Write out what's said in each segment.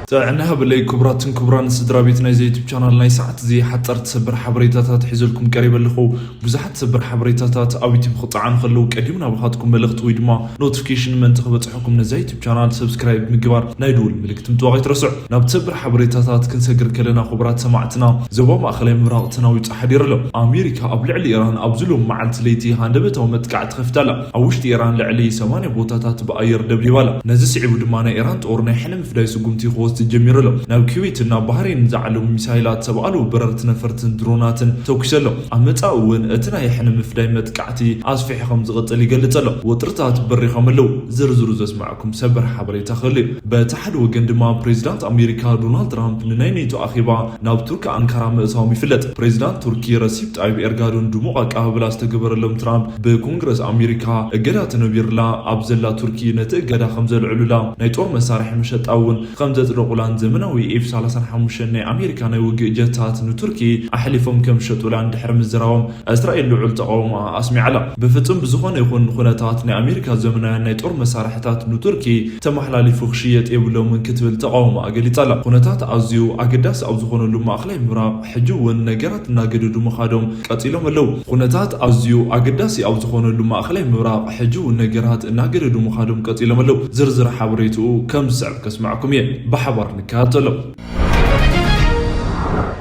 ጥዕና ሃበለይ ክቡራትን ክቡራን ስድራ ቤት ናይዚ ዩቱብ ቻናል፣ ናይ ሰዓት እዚ ሓፀርቲ ሰበር ሓበሬታታት ሒዘልኩም ቀሪበ ኣለኹ። ብዙሓት ሰበር ሓበሬታታት ኣብ ዩቱብ ክፀዓኑ ከለዉ ቀዲሙ ናባኻትኩም መልእኽቲ ወይ ድማ ኖቲፊኬሽን ምእንቲ ክበፅሐኩም ነዛ ዩቱብ ቻናል ሰብስክራይብ ምግባር ናይ ደወል ምልክት ምጥዋቕ ኣይትረስዑ። ናብ ሰበር ሓበሬታታት ክንሰግር ከለና ክቡራት ሰማዕትና፣ ዞባ ማእኸላይ ምብራቕ ተናዊፁ ሓዲሩ ኣሎ። ኣሜሪካ ኣብ ልዕሊ ኢራን ኣብዚ ሎም መዓልቲ ለይቲ ሃንደበታዊ መጥቃዕቲ ከፊታ ኣላ። ኣብ ውሽጢ ኢራን ልዕሊ ሰማንያ ቦታታት ብኣየር ደብዲባ ኣላ። ነዚ ስዒቡ ድማ ናይ ኢራን ጦር ናይ ሕነ ምፍዳይ ስጉምቲ ክወስድ ጀሚሩ ኣሎ። ናብ ኩዌትን ናብ ባህሬንን ዝዓለሙ ሚሳይላት፣ ሰብ ኣልቦ በረርቲ ነፈርትን ድሮናትን ተኩሱ ኣሎ። ኣብ መጻኢ እውን እቲ ናይ ሕነ ምፍዳይ መጥቃዕቲ ኣስፊሑ ከም ዝቕጽል ይገልጽ ኣሎ። ወጥርታት በሪኾም ኣለዉ። ዝርዝሩ ዘስማዕኩም ሰበር ሓበሬታ ክህሉ እዩ። በቲ ሓደ ወገን ድማ ፕሬዚዳንት ኣሜሪካ ዶናልድ ትራምፕ ንናይ ኔቶ ኣኼባ ናብ ቱርኪ ኣንካራ ምእታዎም ይፍለጥ። ፕሬዚዳንት ቱርኪ ረሲፕ ጣይብ ኤርጋዶን ድሙቕ ኣቀባብላ ዝተገበረሎም ትራምፕ፣ ብኮንግረስ ኣሜሪካ እገዳ ተነቢርላ ኣብ ዘላ ቱርኪ ነቲ እገዳ ከም ዘልዕሉላ፣ ናይ ጦር መሳርሒ መሸጣ እውን ከም ዘጽደቑላን ዘመናዊ ኤፍ ሰላሳ ሓሙሽተ ናይ ኣሜሪካ ናይ ውግእ ጀታት ንቱርኪ ኣሕሊፎም ከም ዝሸጡላን ድሕሪ ምዝራቦም፣ እስራኤል ልዑል ተቓውሞኣ ኣስሚዓላ። ብፍጹም ብዝኾነ ይኹን ኩነታት ናይ ኣሜሪካ ዘመናውያን ናይ ጦር መሳርሕታት ንቱርኪ ተመሓላሊፉ ክሽየጥ የብሎምን ክትብል ተቓውሞኣ ገሊጻ ኣላ። ኩነታት ኣዝዩ ኣገዳሲ ኣብ ዝኾነሉ ማእኸላይ ምብራቕ፣ ሕጂ እውን ነገራት እናገደዱ ምኻዶም ቀጺሎም ኣለዉ። ኩነታት ኣዝዩ ኣገዳሲ ኣብ ዝኾነሉ ማእኸላይ ምብራቕ፣ ሕጂ እውን ነገራት እናገደዱ ምኻዶም ቀጺሎም ኣለዉ። ዝርዝር ሓበሬትኡ ከም ዝስዕብ ከስማዕኩም እየ። ብሓባር ንከታተሎ።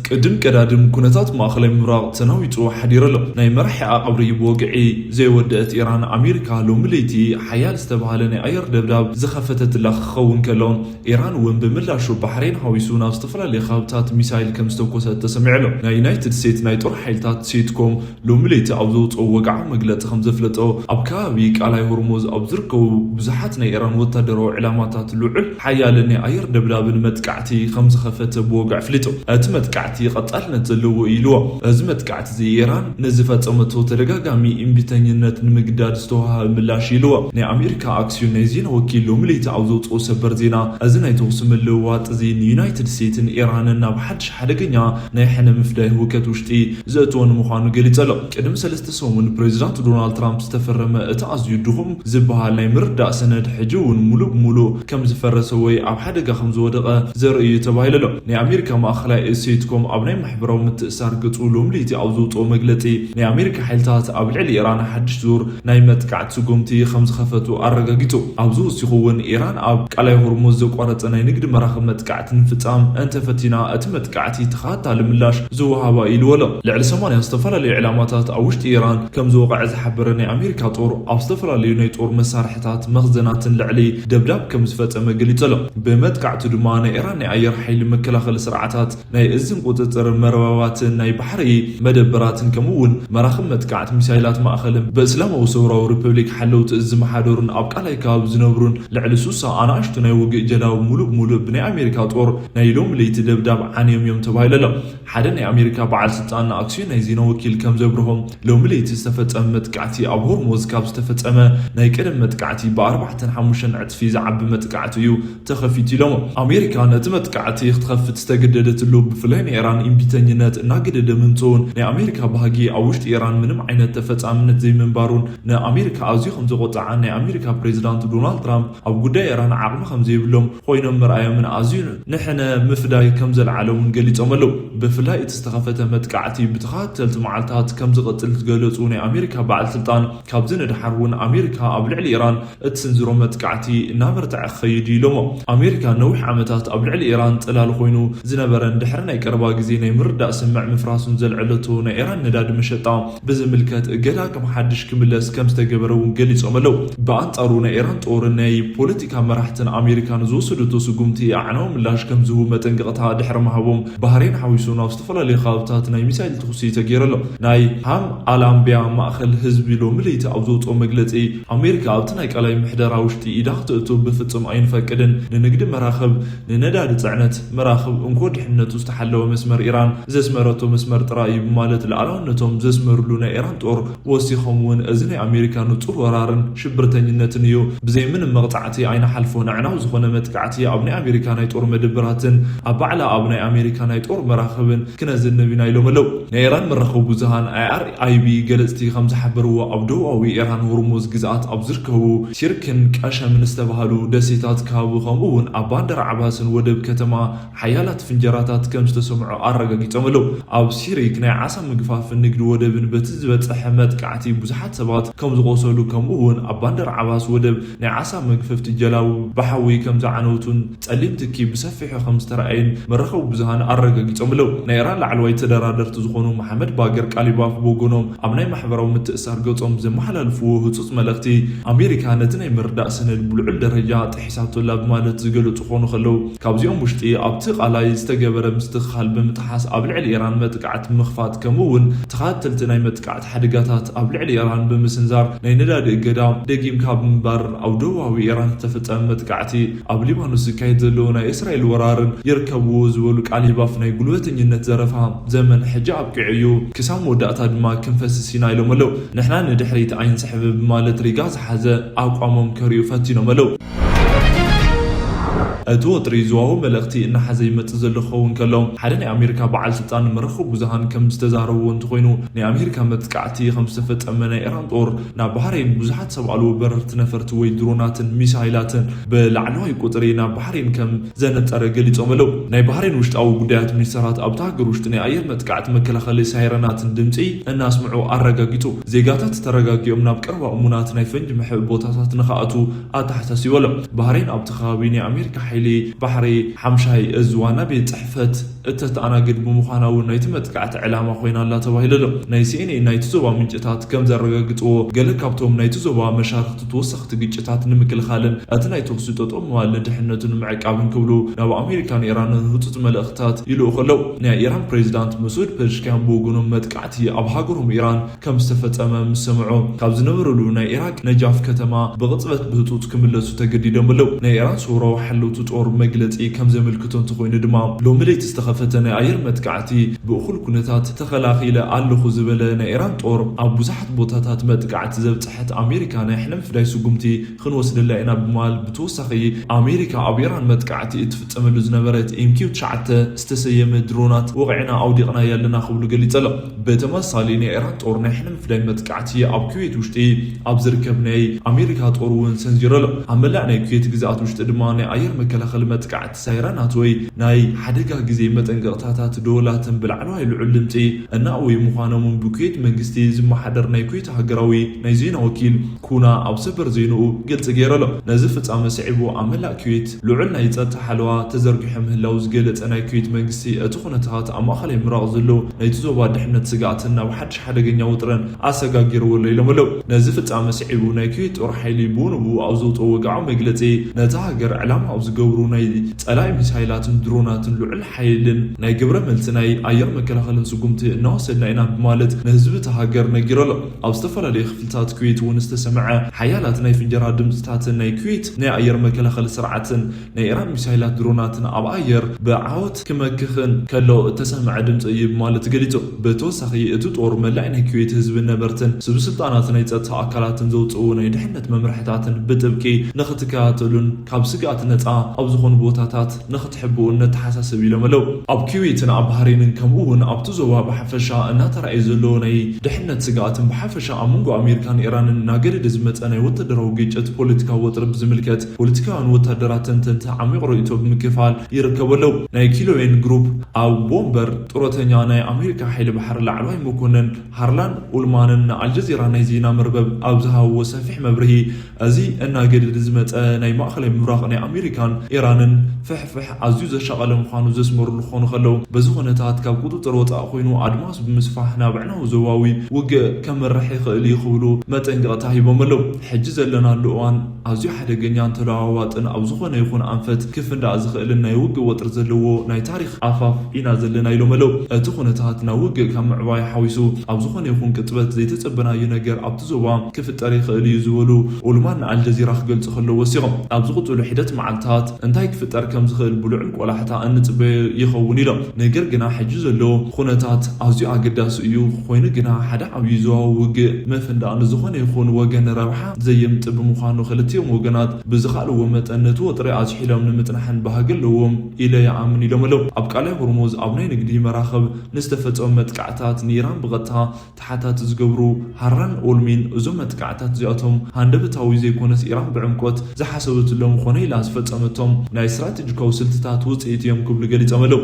ቅድም ቀዳድም ኩነታት ማእኸላይ ምብራቕ ተናዊጹ ሓዲሩ ኣሎ። ናይ መራሒኣ ቀብሪ ብወግዒ ዘይወደአት ኢራን፣ ኣሜሪካ ሎሚ ለይቲ ሓያል ዝተባሃለ ናይ ኣየር ደብዳብ ዝኸፈተትላ ክኸውን ከሎ፣ ኢራን እውን ብምላሹ ባሕሬን ሓዊሱ ናብ ዝተፈላለዩ ከባብታት ሚሳይል ከም ዝተኮሰት ተሰሚዑ ኣሎ። ናይ ዩናይትድ ስቴትስ ናይ ጦር ሓይልታት ሴንትኮም ሎሚ ለይቲ ኣብ ዘውፅኦ ወግዓዊ መግለፂ ከም ዘፍለጦ፣ ኣብ ከባቢ ቃላይ ሆርሙዝ ኣብ ዝርከቡ ብዙሓት ናይ ኢራን ወታደራዊ ዕላማታት ልዑል ሓያልን ናይ ኣየር ደብዳብን መጥቃዕቲ ከም ዝኸፈተ ብወግዒ ኣፍሊጡ። እቲ መጥቃዕቲ ቀጻልነት ዘለዎ እዩ ኢልዎ። እዚ መጥቃዕቲ እዚ ኢራን ንዝፈጸመቶ ተደጋጋሚ እምቢተኝነት ንምግዳድ ዝተዋህበ ምላሽ ኢልዎ። ናይ ኣሜሪካ ኣክሲዮን ናይ ዜና ወኪል ሎሚ ለይቲ ኣብ ዘውፅኦ ሰበር ዜና፣ እዚ ናይ ተኹሲ ምልውዋጥ እዚ ንዩናይትድ ስቴትስን ኢራንን ናብ ሓድሽ ሓደገኛ ናይ ሕነ ምፍዳይ ህውከት ውሽጢ ዘእትዎ ንምዃኑ ገሊጹ ኣሎ። ቅድሚ ሰለስተ ሰሙን ፕሬዚዳንት ዶናልድ ትራምፕ ዝተፈረመ እቲ ኣዝዩ ድኹም ዝበሃል ናይ ምርዳእ ሰነድ፣ ሕጂ እውን ሙሉእ ብሙሉእ ከም ዝፈረሰ ወይ ኣብ ሓደጋ ከም ዝወደቐ ዘርኢ እዩ ተባሂሉ ኣሎ። ናይ ኣሜሪካ ማእኸላይ እዝ ሴንትኮም ኣብ ናይ ማሕበራዊ ምትእስሳር ገጹ ሎሚ ለይቲ ኣብ ዘውፅኦ መግለጺ፣ ናይ ኣሜሪካ ሓይልታት ኣብ ልዕሊ ኢራን ሓድሽ ዙር ናይ መጥቃዕቲ ስጉምቲ ከም ዝኸፈቱ ኣረጋጊጹ። ኣብዚ ወሲኹ እውን፣ ኢራን ኣብ ቃላይ ሆርሙዝ ዘቋረጸ ናይ ንግዲ መራኽብ መጥቃዕቲ ንምፍጻም እንተፈቲና፣ እቲ መጥቃዕቲ ተኸታታሊ ምላሽ ዝወሃባ ኢልዎ ኣሎ። ልዕሊ ሰማንያ ዝተፈላለዩ ዕላማታት ኣብ ውሽጢ ኢራን ከም ዝወቕዐ ዝሓበረ ናይ ኣሜሪካ ጦር፣ ኣብ ዝተፈላለዩ ናይ ጦር መሳርሕታት መኽዘናትን ልዕሊ ደብዳብ ከም ዝፈጸመ ገሊጹ ኣሎ። ብመጥቃዕቱ ድማ ናይ ኢራን ናይ ኣየር ሓይሊ መከላኸሊ ስርዓታት፣ ናይ እዝን ቁጽጽር መርበባትን ናይ ባሕሪ መደበራትን፣ ከምኡ እውን መራኽብ መጥቃዕቲ ሚሳይላት ማእኸልን ብእስላማዊ ሰውራዊ ሪፐብሊክ ሓለውቲ እዝ ዝመሓደሩን ኣብ ቃላይ ከባቢ ዝነብሩን ልዕሊ ሱሳ ኣናእሽቱ ናይ ውግእ ጀላቡ ሙሉእ ብሙሉእ ብናይ ኣሜሪካ ጦር ናይ ሎሚ ለይቲ ደብዳብ ዓንዮም እዮም ተባሂሉ ኣሎ። ሓደ ናይ ኣሜሪካ በዓል ስልጣን ንኣክሲዮን ናይ ዜና ወኪል ከም ዘብርሆም፣ ሎሚ ለይቲ ዝተፈጸመ መጥቃዕቲ ኣብ ሆርሙዝ ካብ ዝተፈጸመ ናይ ቀደም መጥቃዕቲ ብኣርባዕተን ሓሙሽተን ዕጽፊ ዝዓቢ መጥቃዕቲ እዩ ተኸፊቱ ኢሎሞ። ኣሜሪካ ነቲ መጥቃዕቲ ክትኸፍት ዝተገደደትሉ፣ ብፍላይ ንኢራን እምቢተኝነት እናገደደ ምምፅኡን ናይ ኣሜሪካ ባህጊ ኣብ ውሽጢ ኢራን ምንም ዓይነት ተፈጻምነት ዘይምንባሩን ንኣሜሪካ ኣዝዩ ከም ዘቆፀዓን ናይ ኣሜሪካ ፕሬዚዳንት ዶናልድ ትራምፕ ኣብ ጉዳይ ኢራን ዓቕሚ ከም ዘይብሎም ኮይኖም ምርኣዮምን ኣዝዩ ንሕነ ምፍዳይ ከም ዘልዓሎምን ገሊጾም ኣለዉ። ብፍላይ እቲ ዝተኸፈተ መጥቃዕቲ ብተኸታተልቲ መዓልታት ከም ዝቐጽል ዝገለጹ ናይ ኣሜሪካ በዓል ስልጣን፣ ካብዚ ንድሓር እውን ኣሜሪካ ኣብ ልዕሊ ኢራን እትስንዝሮ መጥቃዕቲ እናበርትዐ ክኸይድ እዩ ኢሎሞ። ኣሜሪካ ነዊሕ ዓመታት ኣብ ልዕሊ ኢራን ጽላል ኮይኑ ዝነበረን ድሕሪ ናይ ቀረባ ግዜ ናይ ምርዳእ ስምምዕ ምፍራሱን ዘልዐለቶ ናይ ኢራን ነዳዲ መሸጣ ብዝምልከት እገዳ ከም ሓድሽ ክምለስ ከም ዝተገበረ እውን ገሊጾም ኣለዉ። ብኣንጻሩ ናይ ኢራን ጦርን ናይ ፖለቲካ መራሕትን ኣሜሪካ ንዝወሰደቶ ስጉምቲ ኣዕናዊ ምላሽ ከም ዝህቡ መጠንቀቕታ ድሕሪ ምሃቦም፣ ባህሬን ሓዊሱ ናብ ዝተፈላለዩ ከባብታት ናይ ሚሳይል ተኹሲ ተገይሩ ኣሎ። ናይ ሃም ኣልኣንቢያ ማእኸል ህዝቢ ሎሚ ለይቲ ኣብ ዘውፅኦ መግለፂ፣ ኣሜሪካ ኣብቲ ናይ ቀላይ ምሕደራ ውሽጢ ኢዳ ክትእቱ ብፍጹም ኣይንፈቅድን፣ ንንግዲ መራኽብ፣ ንነዳዲ ፅዕነት መራኽብ እንኮ ድሕነቱ ዝተሓለወ መስመር መስመር ኢራን ዘስመረቶ መስመር ጥራይ እዩ ብማለት ልኣላውነቶም ዘስመርሉ ናይ ኢራን ጦር ወሲኾም እውን፣ እዚ ናይ ኣሜሪካ ንጹር ወራርን ሽብርተኝነትን እዩ፣ ብዘይ ምንም መቕጻዕቲ ኣይንሓልፎን፣ ኣዕናዊ ዝኾነ መጥቃዕቲ ኣብ ናይ ኣሜሪካ ናይ ጦር መደብራትን ኣብ ባዕላ ኣብ ናይ ኣሜሪካ ናይ ጦር መራኽብን ክነዝንብ ኢና ኢሎም ኣለዉ። ናይ ኢራን መራኸቢ ብዙሃን ኣይ ኣር ኣይ ቢ ገለጽቲ ከም ዝሓበርዎ፣ ኣብ ደቡባዊ ኢራን ሆርሙዝ ግዝኣት ኣብ ዝርከቡ ሲርክን ቀሸምን ዝተባህሉ ደሴታት ከባቢ ከምኡ እውን ኣብ ባንደር ዓባስን ወደብ ከተማ ሓያላት ፍንጀራታት ከም ዝተሰምዑ ኣረጋጊጾም ኣለዉ። ኣብ ሲሪክ ናይ ዓሳ ምግፋፍን ንግዲ ወደብን በቲ ዝበጸሐ መጥቃዕቲ ብዙሓት ሰባት ከም ዝቆሰሉ ከምኡ እውን ኣብ ባንደር ዓባስ ወደብ ናይ ዓሳ መግፈፍቲ ጀላቡ ብሓዊ ከም ዝዓነውቱን ጸሊም ትኪ ብሰፊሑ ከም ዝተረኣየን መራኸቢ ብዙሃን ኣረጋጊጾም ኣለዉ። ናይ ኢራን ላዕለዋይ ተደራደርቲ ዝኾኑ መሓመድ ባገር ቃሊባፍ ብወገኖም ኣብ ናይ ማሕበራዊ ምትእስሳር ገጾም ዘመሓላልፍዎ ህጹጽ መልእኽቲ፣ ኣሜሪካ ነቲ ናይ ምርዳእ ሰነድ ብልዑል ደረጃ ጥሒሳቶ ኣላ ብማለት ዝገለጹ ክኾኑ ከለዉ፣ ካብዚኦም ውሽጢ ኣብቲ ቃላይ ዝተገበረ ምስትኽኻል ብምጥሓስ ኣብ ልዕሊ ኢራን መጥቃዕቲ ምኽፋት ከምኡ እውን ተኸታተልቲ ናይ መጥቃዕቲ ሓደጋታት ኣብ ልዕሊ ኢራን ብምስንዛር ናይ ነዳዲ እገዳ ደጊምካ ብምንባር ኣብ ደቡባዊ ኢራን ዝተፈጸመ መጥቃዕቲ ኣብ ሊባኖስ ዝካየድ ዘሎ ናይ እስራኤል ወራርን ይርከብዎ ዝበሉ ቃሊባፍ ናይ ጉልበተኝነት ዘረፋ ዘመን ሕጂ ኣብቂዑ እዩ፣ ክሳብ መወዳእታ ድማ ክንፈስስ ኢና ኢሎም ኣለዉ። ንሕና ንድሕሪት ኣይንስሕብ ብማለት ሪጋ ዝሓዘ ኣቋሞም ከርእዩ ፈቲኖም ኣለዉ። እቲ ወጥሪ ዞባዊ መልእኽቲ እናሓዘ ይመጽእ ዘሎ ክኸውን ከሎ፣ ሓደ ናይ ኣሜሪካ በዓል ስልጣን መራኸቢ ብዙሃን ከም ዝተዛረብዎ እንተኾይኑ፣ ናይ ኣሜሪካ መጥቃዕቲ ከም ዝተፈጸመ ናይ ኢራን ጦር ናብ ባህሬን ብዙሓት ሰብ ኣልቦ በረርቲ ነፈርቲ ወይ ድሮናትን ሚሳይላትን ብላዕለዋይ ቁጽሪ ናብ ባህሬን ከም ዘነጸረ ገሊጾም ኣለዉ። ናይ ባህሬን ውሽጣዊ ጉዳያት ሚኒስተራት ኣብታ ሃገር ውሽጢ ናይ ኣየር መጥቃዕቲ መከላኸሊ ሳይረናትን ድምጺ እናስምዑ ኣረጋጊጹ። ዜጋታት ተረጋጊኦም ናብ ቀረባ እሙናት ናይ ፈንጂ መሕብኢ ቦታታት ንኽኣትዉ ኣተሓሳሲቡ ኣሎ። ባህሬን ኣብቲ ከባቢ ናይ ኣሜሪካ ሓይሊ ባሕሪ ሓምሻይ እዝ ዋና ቤት ጽሕፈት እተተኣናግድ ብምዃና እውን ናይቲ መጥቃዕቲ ዕላማ ኮይና ኣላ ተባሂሉ ኣሎ። ናይ ሲ ኤን ኤን ናይቲ ዞባ ምንጭታት ከም ዘረጋግጽዎ፣ ገለ ካብቶም ናይቲ ዞባ መሻርኽቲ ተወሰኽቲ ግጭታት ንምክልኻልን እቲ ናይ ተኹሲ ጠጠው ምባል ንድሕነቱ ንምዕቃብን ክብሉ ናብ ኣሜሪካን ኢራንን ህጹጽ መልእኽትታት ይልእኹ ኣለዉ። ናይ ኢራን ፕሬዚዳንት መሱድ ፐዝሽኪያን ብወገኖም መጥቃዕቲ ኣብ ሃገሮም ኢራን ከም ዝተፈጸመ ምስ ሰምዑ፣ ካብ ዝነበሩሉ ናይ ኢራቅ ነጃፍ ከተማ ብቕጽበት ብህጹጽ ክምለሱ ተገዲዶም ኣለዉ። ናይ ኢራን ሰውራዊ ሓለውቲ ጦር መግለጺ ከም ዘመልክቶ እንተኾይኑ ድማ፣ ሎሚ ለይቲ ዝተኸፈተ ናይ ኣየር መጥቃዕቲ ብእኹል ኩነታት ተኸላኺለ ኣለኹ ዝበለ ናይ ኢራን ጦር፣ ኣብ ብዙሓት ቦታታት መጥቃዕቲ ዘብጽሐት ኣሜሪካ ናይ ሕነ ምፍዳይ ስጉምቲ ክንወስደላ ኢና ብምባል፣ ብተወሳኺ ኣሜሪካ ኣብ ኢራን መጥቃዕቲ እትፍጸመሉ ዝነበረት ኤም ኪው ትሽዓተ ዝተሰየመ ድሮናት ወቒዕና ኣውዲቕናያ ኣለና ክብሉ ገሊጹ ኣሎ። ብተመሳሳሊ ናይ ኢራን ጦር ናይ ሕነ ምፍዳይ መጥቃዕቲ ኣብ ኩዌት ውሽጢ ኣብ ዝርከብ ናይ ኣሜሪካ ጦር እውን ሰንዚሩ ኣሎ። ኣብ መላእ ናይ ኩዌት ግዝኣት ውሽጢ ድማ ናይ ኣየር መከላኸሊ መጥቃዕቲ ሳይረናት ወይ ናይ ሓደጋ ግዜ መጠንቀቕታታት ደወላትን ብላዕለዋይ ልዑል ድምፂ እናእወዩ ምዃኖምን ብኩዌት መንግስቲ ዝመሓደር ናይ ኩዌት ሃገራዊ ናይ ዜና ወኪል ኩና ኣብ ሰበር ዜንኡ ግልፂ ገይሩ ኣሎ። ነዚ ፍጻመ ስዒቡ ኣብ መላእ ኩዌት ልዑል ናይ ጸጥታ ሓለዋ ተዘርጊሑ ምህላው ዝገለጸ ናይ ኩዌት መንግስቲ፣ እቲ ኩነታት ኣብ ማእኸላይ ምብራቕ ዘሎ ናይቲ ዞባ ድሕነት ስግኣትን ናብ ሓድሽ ሓደገኛ ውጥረን ኣሰጋጊርዎ ኣሎ ኢሎም ኣለዉ። ነዚ ፍጻመ ስዒቡ ናይ ኩዌት ጦር ሓይሊ ብኡ ንብኡ ኣብ ዘውፅኦ ወግዓዊ መግለጺ፣ ነታ ሃገር ዕላማ ኣብ ዝገብሩ ናይ ጸላኢ ሚሳይላትን ድሮናትን ልዑል ሓይልን ናይ ግብረ መልሲ ናይ ኣየር መከላኸልን ስጉምቲ እናወሰድና ኢና ብማለት ንህዝቢ እታ ሃገር ነጊሩ ኣሎ። ኣብ ዝተፈላለዩ ክፍልታት ኩዌት እውን ዝተሰምዐ ሓያላት ናይ ፍንጀራ ድምፅታትን ናይ ኩዌት ናይ ኣየር መከላኸሊ ስርዓትን ናይ ኢራን ሚሳይላት ድሮናትን ኣብ ኣየር ብዓወት ክመክኽን ከሎ እተሰምዐ ድምፂ እዩ ብማለት ገሊጹ። ብተወሳኺ እቲ ጦር መላእ ናይ ኩዌት ህዝብን ነበርትን ስብስልጣናት ናይ ጸጥታ ኣካላትን ዘውፅኡ ናይ ድሕነት መምርሕታትን ብጥብቂ ንኽትከታተሉን ካብ ስግኣት ነፃ ኣብ ዝኾኑ ቦታታት ንኽትሕብኡን ነተሓሳስብ ኢሎም ኣለዉ። ኣብ ኩዌትን ኣብ ባህሬንን ከምኡ እውን ኣብቲ ዞባ ብሓፈሻ እናተራእየ ዘሎ ናይ ድሕነት ስግኣትን ብሓፈሻ ኣብ መንጎ ኣሜሪካን ኢራንን እናገደደ ዝመፀ ናይ ወታደራዊ ግጭት ፖለቲካዊ ወጥሪ ብዝምልከት ፖለቲካውያን ወታደራት ተንተንቲ ዓሚቕ ርእይቶ ብምክፋል ይርከቡ ኣለዉ። ናይ ኪሎዌን ግሩፕ ኣብ ቦምበር ጡረተኛ ናይ ኣሜሪካ ሓይሊ ባሕሪ ላዕለዋይ መኮንን ሃርላን ኡልማንን ንኣልጀዚራ ናይ ዜና መርበብ ኣብ ዝሃብዎ ሰፊሕ መብርሂ፣ እዚ እናገደደ ዝመጸ ናይ ማእኸላይ ምብራቕ ናይ ኣሜሪካን ኢራንን ፍሕፍሕ ኣዝዩ ዘሻቐለ ምዃኑ ዘስመሩሉ ክኾኑ ከለዉ፣ በዚ ኩነታት ካብ ቁጽጽር ወጻኢ ኮይኑ ኣድማስ ብምስፋሕ ናብ ኣዕናዊ ዞባዊ ውግእ ከምርሕ ይኽእል እዩ ክብሉ መጠንቀቕታ ሂቦም ኣለዉ። ሕጂ ዘለናሉ እዋን ኣዝዩ ሓደገኛን ተለዋዋጥን ኣብ ዝኾነ ይኹን ኣንፈት ክፍንዳእ ዝኽእልን ናይ ውግእ ወጥሪ ዘለዎ ናይ ታሪኽ ኣፋፍ ኢና ዘለና ኢሎም ኣለዉ። እቲ ኩነታት ናብ ውግእ ካብ ምዕባይ ሓዊሱ ኣብ ዝኾነ ይኹን ቅጽበት ዘይተጸበናዮ ነገር ኣብቲ ዞባ ክፍጠር ይኽእል እዩ ዝበሉ ኡልማን ንኣልጀዚራ ክገልጹ ከለዉ ወሲኾም፣ ኣብ ዝቕጽሉ ሒደት መዓልታት እንታይ ክፍጠር ከም ዝኽእል ብልዑል ቆላሕታ እንጽበዮ ይኸውን ኢሎም። ነገር ግና ሕጂ ዘሎ ኩነታት ኣዝዩ ኣገዳሲ እዩ። ኮይኑ ግና ሓደ ዓብዪ ዞባዊ ውግእ መፈንዳእ ንዝኾነ ይኹን ወገን ረብሓ ዘየምጽእ ብምዃኑ ክልቲኦም ወገናት ብዝኻልዎ መጠን ነቲ ወጥሪ ኣዝሒሎም ንምጽናሕን ባህጊ ኣለዎም ኢለ ይኣምን ኢሎም ኣለዉ። ኣብ ቀላይ ሆርሙዝ ኣብ ናይ ንግዲ መራኽብ ንዝተፈጸሙ መጥቃዕታት ንኢራን ብቐጥታ ተሓታቲ ዝገብሩ ሃራን ኦልሚን፣ እዞም መጥቃዕታት እዚኣቶም ሃንደበታዊ ዘይኮነስ ኢራን ብዕምቆት ዝሓሰበትሎም ኮነ ኢላ ዝፈጸመቶም ናይ ስትራቴጂካዊ ስልትታት ውጽኢት እዮም ክብሉ ገሊጾም ኣለዉ።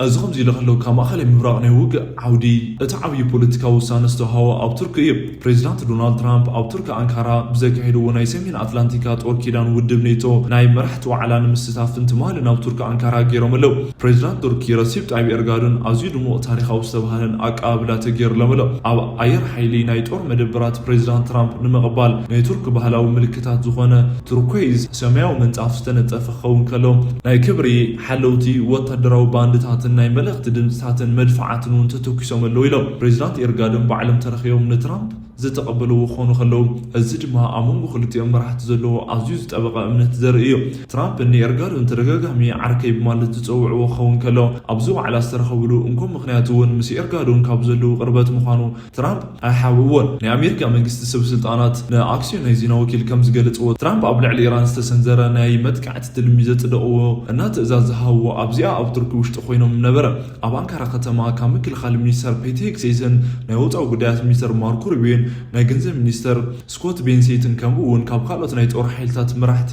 እዚ ከምዚ ኢሉ ከሎ ካብ ማእኸላይ ምብራቕ ናይ ውግእ ዓውዲ እቲ ዓብዪ ፖለቲካዊ ውሳነ ዝተውሃቦ ኣብ ቱርኪ እዩ። ፕሬዚዳንት ዶናልድ ትራምፕ ኣብ ቱርኪ ኣንካራ ብዘካየድዎ ናይ ሰሜን ኣትላንቲካ ጦር ኪዳን ውድብ ኔቶ ናይ መራሕቲ ዋዕላ ንምስታፍን ትማሊ ናብ ቱርኪ ኣንካራ ገይሮም ኣለዉ። ፕሬዚዳንት ቱርኪ ረሲፕ ጣይብ ኤርጋዶን ኣዝዩ ድሙቕ ታሪኻዊ ዝተባህለን ኣቀባብላ ተገይሩሎም ኣሎ። ኣብ ኣየር ሓይሊ ናይ ጦር መደበራት ፕሬዚዳንት ትራምፕ ንምቕባል ናይ ቱርኪ ባህላዊ ምልክታት ዝኾነ ቱርኮይዝ ሰማያዊ ምንጻፍ ዝተነጸፈ ክኸውን ከሎ ናይ ክብሪ ሓለውቲ ወታደራዊ ባንድታትን ናይ መልእኽቲ ድምፅታትን መድፍዓትን እውን ተተኩሶም ኣለዉ ኢሎም። ፕሬዚዳንት ኤርጋዶን ባዕሎም ተረኺቦም ንትራምፕ ዝተቐበልዎ ክኾኑ ከለዉ፣ እዚ ድማ ኣብ መንጎ ክልቲኦም መራሕቲ ዘለዎ ኣዝዩ ዝጠበቐ እምነት ዘርኢ እዩ። ትራምፕ ንኤርጋዶን ተደጋጋሚ ዓርከይ ብማለት ዝጸውዕዎ ክኸውን ከሎ፣ ኣብዚ ዋዕላ ዝተረኸብሉ እንኮ ምኽንያት እውን ምስ ኤርጋዶን ካብ ዘለዉ ቅርበት ምዃኑ ትራምፕ ኣይሓብእዎን። ናይ ኣሜሪካ መንግስቲ ሰብ ስልጣናት ንኣክሲዮን ናይ ዜና ወኪል ከም ዝገለጽዎ፣ ትራምፕ ኣብ ልዕሊ ኢራን ዝተሰንዘረ ናይ መጥቃዕቲ ትልሚ ዘጽደቕዎ እና ትእዛዝ ዝሃብዎ ኣብዚኣ ኣብ ቱርኪ ውሽጢ ኮይኖም ነበረ። ኣብ ኣንካራ ከተማ ካብ ምክልኻል ሚኒስተር ፔቴ ሄግሴስን ናይ ወጻኢ ጉዳያት ሚኒስተር ማርኮ ሩቢዮን ናይ ገንዘብ ሚኒስተር ስኮት ቤንሴትን ከምኡ እውን ካብ ካልኦት ናይ ጦር ሓይልታት መራሕቲ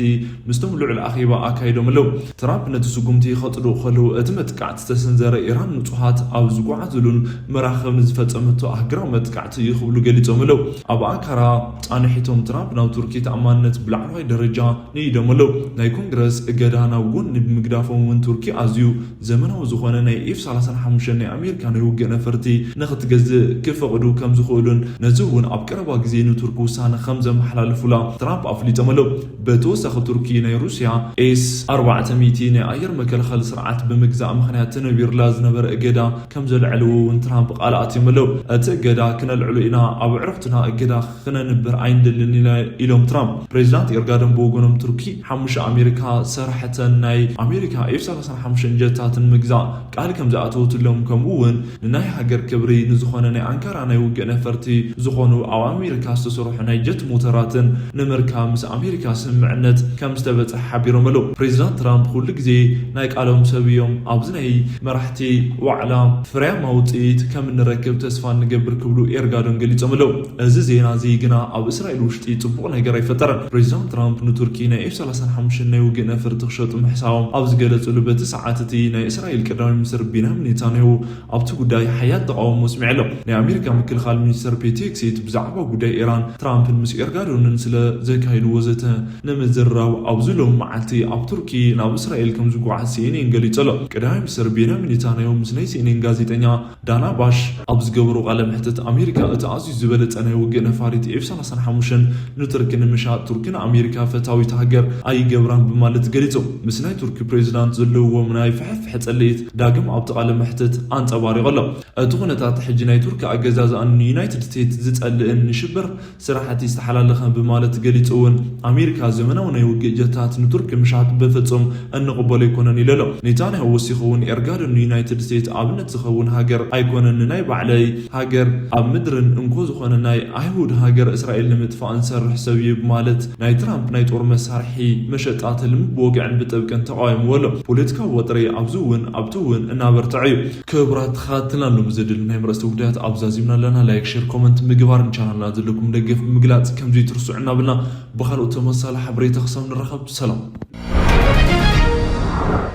ምስቶም ልዑል ኣኼባ ኣካይዶም ኣለዉ። ትራምፕ ነቲ ስጉምቲ ከጽድቑ ከለዉ እቲ መጥቃዕቲ ዝተሰንዘረ ኢራን ንጹሃት ኣብ ዝጓዓዙሉን መራኸብ ንዝፈጸመቶ ኣህግራዊ መጥቃዕቲ እዩ ክብሉ ገሊጾም ኣለዉ። ኣብ ኣንካራ ጻንሒቶም ትራምፕ ናብ ቱርኪ ተኣማንነት ብላዕለዋይ ደረጃ ንኢዶም ኣለዉ። ናይ ኮንግረስ እገዳ ናብ ጎኒ ብምግዳፎም እውን ቱርኪ ኣዝዩ ዘመናዊ ዝኾነ ናይ ኤፍ ሰላሳን ሓሙሽተን ናይ ኣሜሪካ ናይ ውግእ ነፈርቲ ንኽትገዝእ ክፈቕዱ ከም ዝኽእሉን ነዚ እውን ኣብ ቀረባ ግዜ ንቱርኪ ውሳነ ከም ዘመሓላልፉላ ትራምፕ ኣፍሊጦም ኣለዉ። ብተወሳኺ ቱርኪ ናይ ሩስያ ኤስ ኣርባዕተ ሚእቲ ናይ ኣየር መከላኸሊ ስርዓት ብምግዛእ ምኽንያት ተነቢሩላ ዝነበረ እገዳ ከም ዘልዐልዎ እውን ትራምፕ ቃል ኣትዮም ኣለዉ። እቲ እገዳ ክነልዕሎ ኢና፣ ኣብ ዕረፍትና እገዳ ክነንብር ኣይንደልን ኢና ኢሎም ትራምፕ። ፕሬዚዳንት ኤርጋዶን ብወገኖም ቱርኪ ሓሙሽተ ኣሜሪካ ሰራሕተን ናይ ኣሜሪካ ኤፍ ሰላሳን ሓሙሽተን ጀታትን ምግዛእ ቃል ከም ዝኣተወትሎም ከምኡ እውን ንናይ ሃገር ክብሪ ንዝኾነ ናይ ኣንካራ ናይ ውግእ ነፈርቲ ዝኾኑ ኣብ ኣሜሪካ ዝተሰርሑ ናይ ጀት ሞተራትን ንምርካብ ምስ ኣሜሪካ ስምምዕነት ከም ዝተበጽሐ ሓቢሮም ኣለዉ። ፕሬዚዳንት ትራምፕ ኩሉ ግዜ ናይ ቃሎም ሰብ እዮም። ኣብዚ ናይ መራሕቲ ዋዕላ ፍርያማ ውጽኢት ከም እንረክብ ተስፋ እንገብር ክብሉ ኤርጋዶን ገሊጾም ኣለዉ። እዚ ዜና እዚ ግና ኣብ እስራኤል ውሽጢ ጽቡቕ ነገር ኣይፈጠረን። ፕሬዚዳንት ትራምፕ ንቱርኪ ናይ ኤፍ ሰላሳን ሓሙሽተን ናይ ውግእ ነፈርቲ ክሸጡ ምሕሳቦም ኣብ ዝገለጽሉ በቲ ሰዓት እቲ ናይ እስራኤል ቀዳማይ ሚኒስትር ቤንያሚን ኔታንያሁ ኣብቲ ጉዳይ ሓያል ተቃውሞ ኣስሚዑ ኣሎ። ናይ ኣሜሪካ ምክልኻል ሚኒስተር ፔት ሄግሴት ብዛዕባ ጉዳይ ኢራን ትራምፕን ምስ ኤርጋዶንን ስለ ዘካየድዎ ዘተ ንምዝርራብ ኣብዚ ሎም መዓልቲ ኣብ ቱርኪ ናብ እስራኤል ከም ዝጓዓዝ ሲኤንኤን ገሊጹ ኣሎ። ቀዳማይ ሚኒስተር ቤንያሚን ኔታንያሁ ምስ ናይ ሲኤንኤን ጋዜጠኛ ዳና ባሽ ኣብ ዝገበሮ ቃለ መሕትት ኣሜሪካ እቲ ኣዝዩ ዝበለጸ ናይ ውግእ ነፋሪት ኤፍ ሰላሳን ሓሙሽተን ንቱርኪ ንምሻጥ ቱርኪ ንኣሜሪካ ፈታዊት ሃገር ኣይገብራን ብማለት ገሊጹ። ምስ ናይ ቱርኪ ፕሬዚዳንት ዘለዎም ናይ ፍሕፍሕ ጽልኢት ዳግም ኣብቲ ቃለ መሕትት ኣንጸባሪቑ ኣሎ። እቲ ኩነታት ሕጂ ናይ ቱርኪ ኣገዛዝኣን ንዩናይትድ ስቴትስ ዝጸልእን ንሽብር ስራሕቲ ዝተሓላለኸ ብማለት ገሊጹ እውን ኣሜሪካ ዘመናዊ ናይ ውግእ ጀታት ንቱርኪ ምሻጥ በፍጹም እንቕበሎ ኣይኮነን ኢሉ ኣሎ። ኔታንያሁ ወሲኹ እውን ኤርጋዶን ንዩናይትድ ስቴትስ ኣብነት ዝኸውን ሃገር ኣይኮነን፣ ንናይ ባዕለይ ሃገር ኣብ ምድርን እንኮ ዝኾነ ናይ ኣይሁድ ሃገር እስራኤል ንምጥፋእ እንሰርሕ ሰብ እዩ ብማለት ናይ ትራምፕ ናይ ጦር መሳርሒ መሸጣ ትልሚ ብወግዕን ብጥብቅን ተቃዊምዎ ኣሎ። ፖለቲካዊ ወጥሪ ኣብዚ እውን ኣብቲ እውን እናበርትዐ እዩ። ክቡራት ተኸታተልና ሎም ዘድሊ ናይ ምረስቲ ጉዳያት ኣብዛዚምና ኣለና። ላይክ፣ ሼር፣ ኮመንት ምግባር ንቻናልና ዘለኩም ደገፍ ብምግላጽ ከምዚ ትርስዑ እናብልና ብኻልኦት ተመሳሳሊ ሓበሬታ ክሳብ ንራኸብ ሰላም።